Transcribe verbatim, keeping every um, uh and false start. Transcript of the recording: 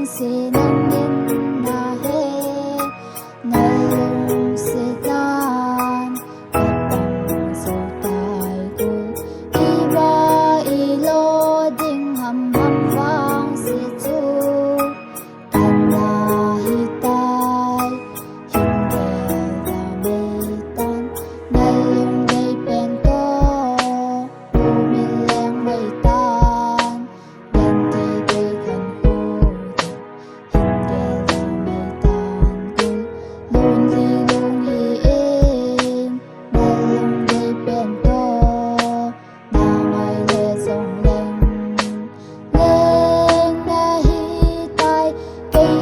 Seh nangin nahe, nalungset nan, kapang jou tai kul. Iba ilo ding ham ham vangse chu, kana hitai, hin gel da mei tan, nalungdei pen toh, pumil leng mei tan. Genthei dei khan kul, hin gel da mei tan kul. Lonely, lonely in, nalungdei pen toh, na ngai le jong leng, leng nahitai, kei